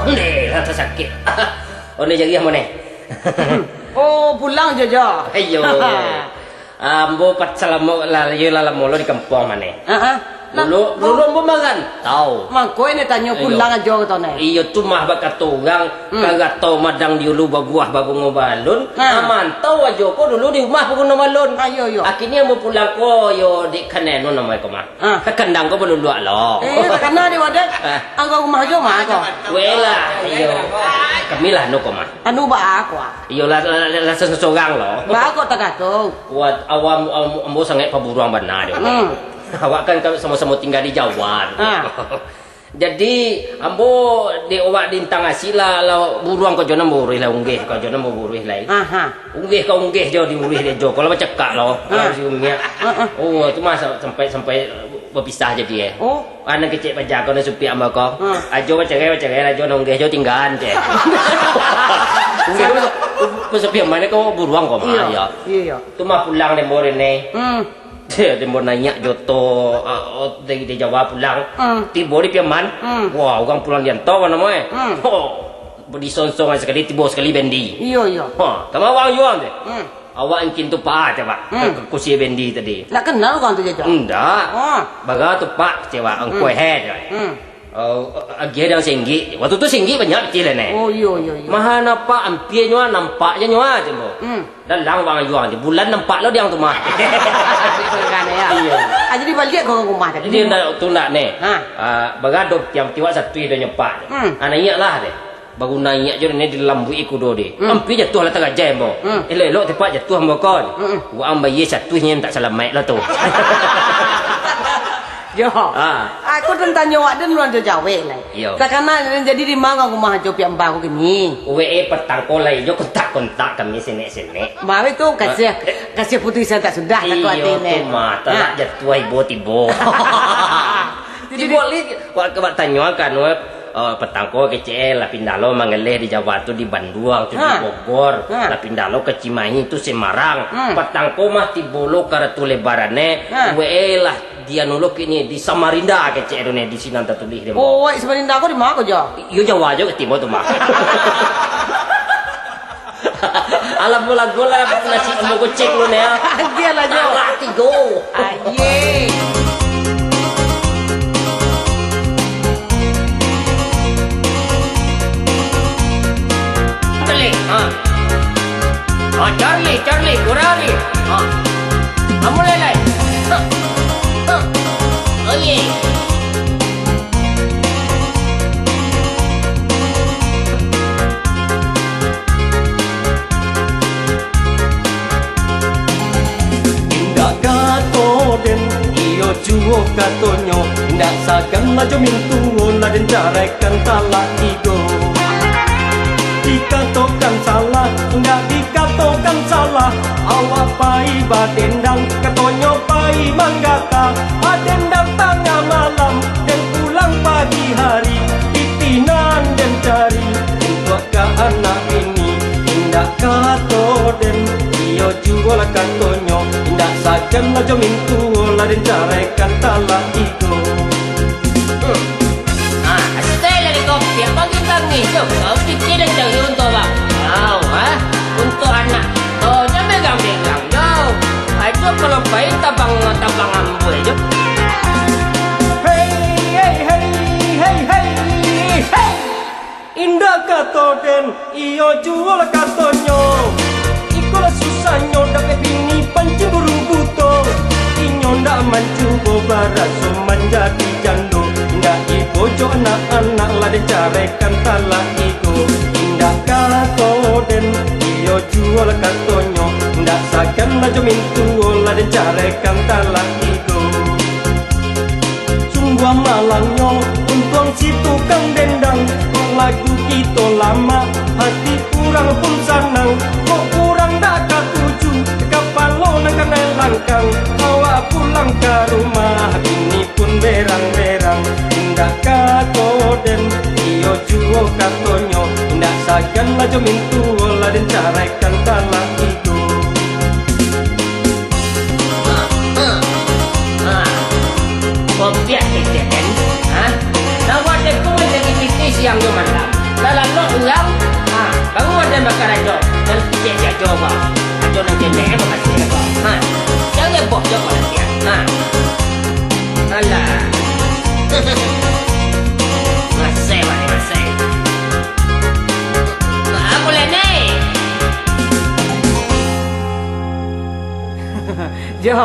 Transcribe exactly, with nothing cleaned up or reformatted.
Ndeh, lah tasakik. Oh, ni jari ambo ni. Oh, pulang jo, Jo. Iyo. Ambo pat salamo lah, iyo lah lamo lo di kampuang mane. Ha, ha. Nah, dulu, dulu ambo marantau. Mangko ini tanyo Iyo. pulang ajo kato ne. Iyo tu mah bakato urang, Hmm. karato madang di ulu babuah babungo balun, Ha. amantau ajo ko dulu di rumah baguno balun. Ha, iyo, iyo. Akhirnyo ambo pulang ko, yo, di kanai nu namo ko mah. Ah. Ka kandang ko baluluak lo. Eh, takana di wadah. Ah. Angkau rumah jo mah ko. Weh lah, iyo. Kami lah anu ko mah. Anu baa ko ah. Iyo lah, lah, lah, lah, sorang lo. Baa ko tagato. Wah, awam, am-, ambo sangaik paburuang bana jo. Hmm. Awak kan ka-, samo-samo tingga di Jawa. Ah. Jadi, ambo di awak di Intang Asik lah, lah buruang ko jo nan buruih lah, unggeh ko jo nan buruih lai. Aha. Unggeh ka unggeh jo diuruih di ajo ko lah bacakak lo. Ah. Kalau si umiak. Ah, ah. Oh, tu mah sa-, sampai, sampai bapisah jadi eh. Oh. Anak kecek paja ko nan supiak ambo ko. Ah. Ajo bacarai, bacarai lah jo nan unggeh jo tinggaan cek. Unggeh ko, ko supiak mane ko buruang ko mah, Iyo, ya. iyo, iyo. Tu mah pulang dek ambo ni. Hmm. Cek, dek ambo naiak jo oto, ah, dari, dari Jawa pulang. Hmm. Tibo di Piaman. Hmm. Wah, urang pulang di antau namo eh. Hmm. Oh, disonsong sakali, tibo sakali bendi. Iyo, iyo. Ha, tamawang juo tu. Hmm. Awak angkin tu pa, cek, Pak. Hmm. Ka, ka kusi bendi tadi. Ndak kenal urang tu, Jaja? Ndak. Oh. Bara tu, Pak, cek, Pak. Angkua Hmm. he, cek. Hmm. Oh, agiah dek ang sainggik. Waktu tu sainggik banyak pitih lah, neh. Oh, iyo, iyo, iyo. Maha nampak ampia nyo, nampak je nyo, cek ambo. Hmm. Dalang wang ayuang je. Bulan nampak lo dek ang tu mah. Kan, ya? Iyo. Ah, jadi baliak ka rumah tadi. Jadi ndak, tu ndak, neh. Ha. Ah, bagado tiang tiwak satu dah nyepak. Hmm. Ah, naiak lah deh. Baru naiak je neh dilambuik kudo deh. Hmm. Ampia jatuah lah tarajai ambo. Hmm. Elok-elok tepak jatuah ambo kon. Hmm. Wak ang bayia satu nyen tak salamaik lah tu. Yo. Ah. Aku tantang nyo wak den nan jawek lai. Iyo. Takana jadi di ma rumah jo piak mbah ko kini? Wee, patang ko lai jo kontak-kontak kami senek-senek. Mari tu, kasiah, kasiah putusan tak sudah, tak kuat Iyo, tu mah, talak Ha. jatuah ibo-tibo. Jadi Tibo di li, wak, wak tanyo kan, wak, eh, patang ko kecek, eh, lah pindah lo manggaleh di Jawa tu di Banduang tu di Ha. Bogor, Ha. lah pindah lo ka Cimahi tu Semarang. Hmm. Patang ko mah tibo lo ka Ratu Lebaran, eh. Ha. Wee lah Dianu lo kini di Samarinda kecek tu ne, di sinan tatulih dek ambo. Oh, wak Samarinda ko di ma ko, Jo? Iyo, Jawa jo ka tibo tu mah. Alah, bola-bola nasi ambo goceng lo ne, ah. Agiah lah, Jo. Alah, tigo. Aye. Boleh, ha. Ha, Charlie, Charlie, kurari. Ha. Amulai lai. Ha. Ha. Oh, ye. Indak kato den, iyo juo katonyo, indak sagan lah jo mintuo lah den caraikan talak tigo. Dikatokan salah, indak dikatokan salah, awak pai badendang, katonyo pai manggata, badendang tangah malam, den pulang pagi hari, pitih nan den cari, untuak ka anak bini, indak kato den, iyo juo lah katonyo, indak sagan lah jo mintuo lah den caraikan talak tigo. Hmm. Ah, style dari kopi, apa kita ni? Yo, kau pikir dan cari untuak abang. Kau, ha? Untuak anak. Oh, jangan megang-megang, yo. Ayo kalau pai tabang, tabang ambuih, yo. Hei, hei, hei, hei, hei, hei. Indak kato den, iyo juo lah katonyo. Iko lah susahnyo dapek bini pancing burung buto. Inyo ndak mancubo baraso manjadi jando. Indak ibo jo anak-anak lah den caraikan talak tigo. Indak kato den, iyo juo lah katonyo. Indak sagan lah jo mintuo lah den caraikan talak tigo. Sungguah malangnyo untuang si tukang dendang. Kok lagu kito lamak, hati urang pun sanang. Kok urang dak katuju, kapalo nan kanai langkang. Awak pulang ka rumah, bini pun berang-berang. Indak kato den, iyo juo katonyo. Indak sagan lah jo mintuo lah den caraikan talak tigo. Ha, ha, ha. Kopiak kecek den, ha? Lawan den tu manjadi pitih siang jo malam. Coba, ajo nan cendek, eh, makasih, eh, Bang. Ha, jangan, Bang, jangan, ya. Ha.